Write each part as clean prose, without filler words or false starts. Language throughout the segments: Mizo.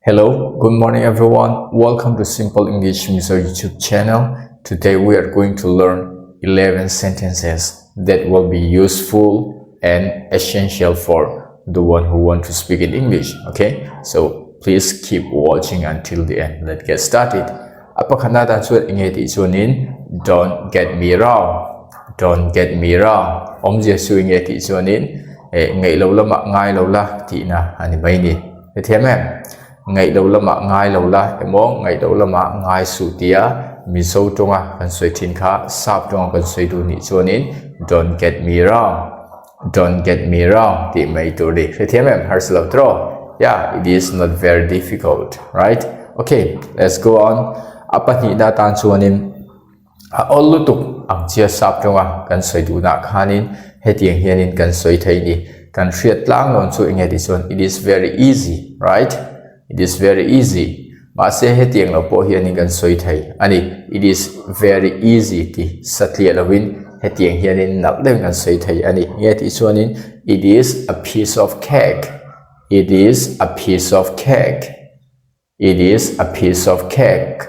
Hello, good morning everyone. Welcome to Simple English Mizo YouTube channel. Today we are going to learn 11 sentences that will be useful and essential for the one who want to speak in English. Okay, so please keep watching until the end. Let's get started. A pakhatna tan chuan enge tih chuanin don't get me wrong. Don't get me wrong. Awmzia chu enge tih chuanin eh ngaih lo lamah ngai lo la tihna a ni mai ni. Hetiang em? Ngaih lo lamah ngai lo la emaw ngaih lo lamah ngai suh tia Mizo tawnga kan sawi thin kha Sap tawnga kan sawi duh nih chuanin Don't get me wrong, Don't get me wrong tih mai tur ni. Hrethiam em? Harsa lo tawh. Yeah, it is not very difficult, right? Okay, let's go on. A pahnihna atan chuanin A awl lutuk ang chia sap tawnga kan sawi duhnah khanin hetiang hianin kan sawi thei ni. Kan hriat tlang lawn chu enge ti chuan it is very easy, right? It is very easy. Mahse hetiang lo pawh hianin kan sawi thei a ni. It is very easy ti satliah lovin hetiang hianin nalh deuhin kan sawi thei a ni. Enge tih chuanin it is a piece of cake. It is a piece of cake. It is a piece of cake.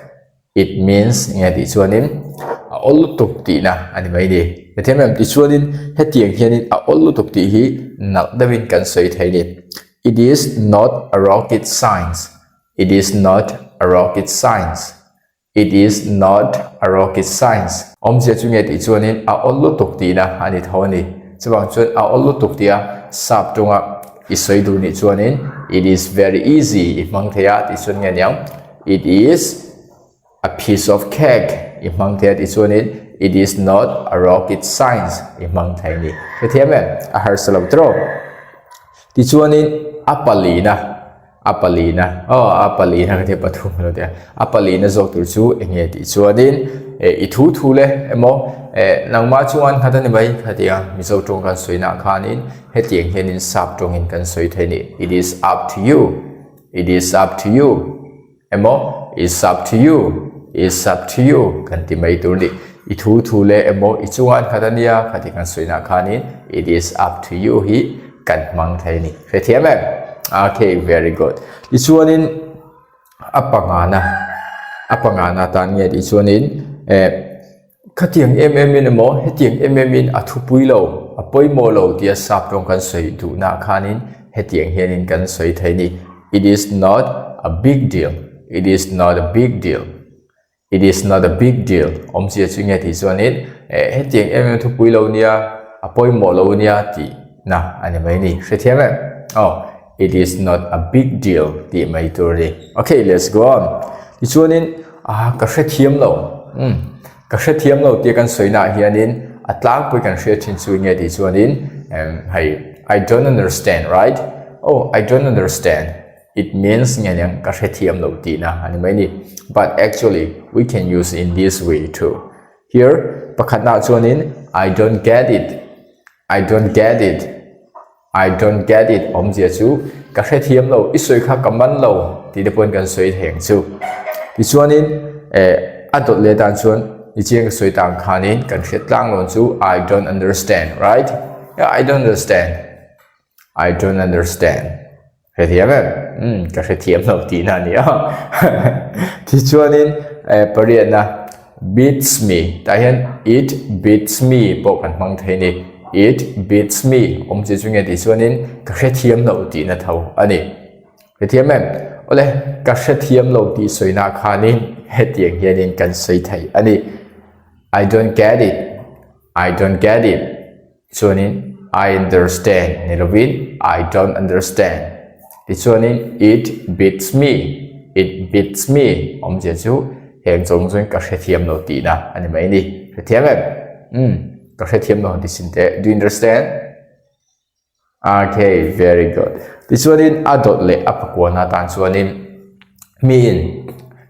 It means enge tih chuanin a awl lutuk tihna a ni mai ni. Hetiang em tih chuanin hetiang hianin a awl lutuk tih hi nalh deuhin kan sawi thei ni. It is not a rocket science. It is not a rocket science. It is not a rocket science. Awmzia chu nge tih chuanin a awl lutuk tihna a ni tho a ni. Chuvang chuan a awl lutuk tia sap tawnga i sawi duh nih chuanin it is very easy i hmang thei a tih chuan nge niang it is a piece of cake i hmang thei a tih chuanin it is not a rocket science i hmang thei a ni. Hrethiam em? A harsa lo tawp. Tichuanin a palina. A palina, aw a palina ka tia pathum alo tia, a palina zawk tur chu eng nge tih chuanin eh i thu thu le emaw eh nangmah chuan nghat a ni mai kha tia Mizo tawng kan sawi nah khanin hetiang hianin sap tawngin kan sawi thei a ni it is up to you, it is up to you emaw it's up to you, it's up to you kan ti mai tur a ni i thu thu le emaw i chunga an nghat a nia kha ti kan sawi nah khanin it is up to you hi kan hmang thei a ni. Hrethiam em? Okay, very good. Tichuanin a pangana a pangana tan nge tichuanin eh khatiang em em in emaw hetiang em em in a thupui lo a pawimawh lo tia sap tawng kan sawi duhna khanin hetiang hianin kan sawi thei ni. It is not a big deal. It is not a big deal. It is not a big deal awmzia chu nge tih chuanin eh hetiang em em thupui lo nia a pawimawh lo nia tih na a ni mai ni hrethiam em aw it is not a big deal tih mai tur a ni okay let's go on tichuanin ah ka hrethiam lo um ka hrethiam lo tia kan sawi naah hianin a tlangpui kan hriat thin chu nge tih chuanin em hei I don't understand right oh I don't understand It means nge niang ka hrethiam lo tihna a ni mai ni. But actually we can use in this way too. Here pakhatna chuanin I don't get it, I don't get it, I don't get it awmzia chu ka hrethiam lo, i sawi kha ka man lo tih te pawhin kan sawi thei ang chu. Tichuanin eh a dawt leh tan chuan nichiang ka sawi tang khanin kan hriat tlang lawn chu I don't understand, right? Yeah, I don't understand. I don't understand. Hrethiam em? Umm, ka hrethiam lo tihna a ni a. Tichuanin, eh, pariatna, beats me. Tah hian it beats me pawh kan hmang thei a ni. It beats me awmzia chu nge tih chuanin ka hrethiam lo tihna tho a ni. Hrethiam em? Awle, ka hrethiam lo tih sawina khanin hetiang hianin kan sawi thei a ni. I don't get it. I don't get it. Chuanin I understand ni lovin I don't understand. Tichuanin it beats me, it beats me awmzia chu heng zawng zawngin ka hrethiam lo tihna a ni mai ni. Hrethiam em? Umm, ka hrethiam lo han ti sin teh. Do you understand? Okay, very good. Tichuanin a dawt leh a pakuana tan chuanin miin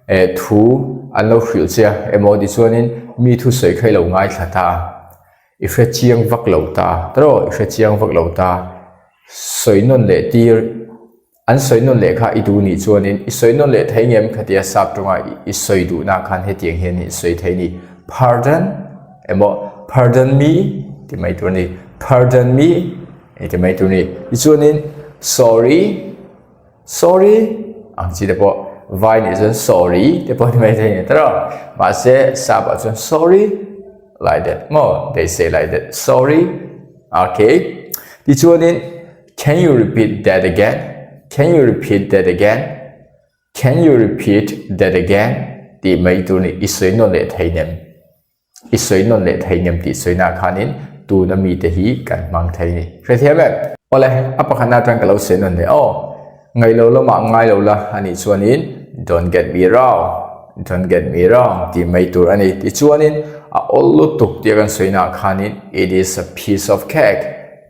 eh thu an lo hrilh che a emaw tichuanin mi thusawi kha i lo ngaithla ta a. I hre chiang vak lo ta tawh i hre chiang vak lo ta sawi nawn leh tir an sawi nawn leh kha i duh nih chuanin i sawi nawn leh thei ngem khatia sap tawnga i sawi duhna khan hetiang hian i sawi thei ni pardon emaw pardon me ti mai tur a ni pardon me ti mai tur a ni tichuanin sorry sorry. Ang chi te pawh vai nih chuan sorry te pawh ni mai thei a ni tawrh a. Mahse sap ah chuan sorry like that maw they say like that sorry okay tichuanin can you repeat that again can you repeat that again can you repeat that again tih mai tur ni i sawi nawn leh thei nem i sawi nawn leh thei nem tih sawina khanin tuna mite hi kan hmang thei ni hrethiam em awle a pakhatna atang ka lo sawi nawn leh aw Ngaih lo lamah ngai lo la a nih chuanin don't get me wrong, don't get me wrong tih mai tur a ni. Tichuanin a awl lutuk tia kan sawi naah khanin it is a piece of cake,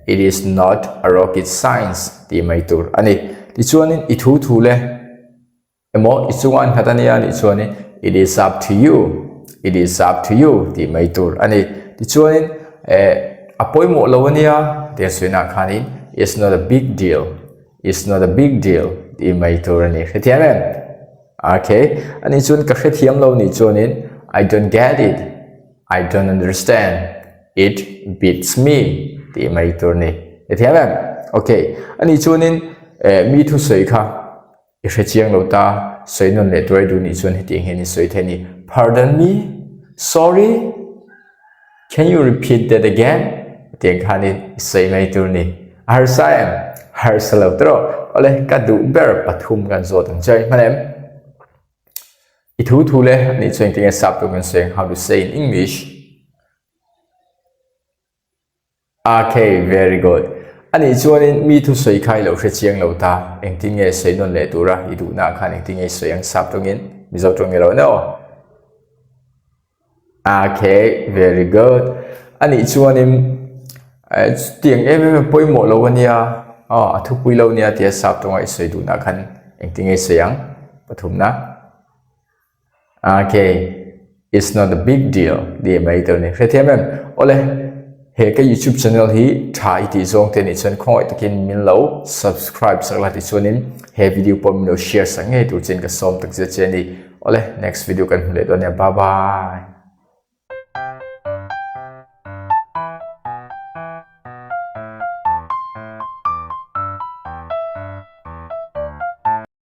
it is not a rocket science tih mai tur a ni. Tichuanin i thu thu le emaw i chunga an nghat a nia nih chuanin it is up to you, it is up to you tih mai tur a ni. Tichuanin eh a pawimawh lo a nia tia sawi naah khanin it's not a big deal. It's not a big deal tih mai tur a ni. Hrethiam em? Okay. Ani chuan ka hrethiam lo nih chuanin I don't get it. I don't understand. It beats me tih mai tur a ni. Hrethiam em? Okay. Ani chuanin eh, mi thusawi kha i hrechiang lo ta sawi nawn leh tuai duh nih chuan hetiang hian i sawi thei a ni. Pardon me? Sorry? Can you repeat that again? Tiang khanin i sawi mai tur ni. A harsa em? Harsa lo tawh. Awle, ka duh ber pathum kan zawt ang che. Hman em? I thu thu le anih chuan engtin nge sap tur kan sawi ang? How to say in English? Okay, very good. Anih chuanin mi thusawi kha i lo hre chiang lo ta, engtin nge sawi nawn leh tura i duhna khan engtin nge i sawi ang sap tawngin Mizo tawng ni lo no. Okay, very good. Anih chuanin tiang em em a pawimawh lo ania, aw a thupui lo nia tia sap tawnga i sawi duhna khan engtin nge i sawi ang pathumna. Okay, it's not a big deal tih mai tur ni. Hrethiam em? Awle, he ka YouTube channel hi tha i tih zawng te nih chuan khawngaih takin min lo subscribe sak la ti chuanin he video pawh min lo share sak ngei tur chuan ka sawm tak zet che a ni. Awle, next video kan hmu leh dawn nia. Bye bye.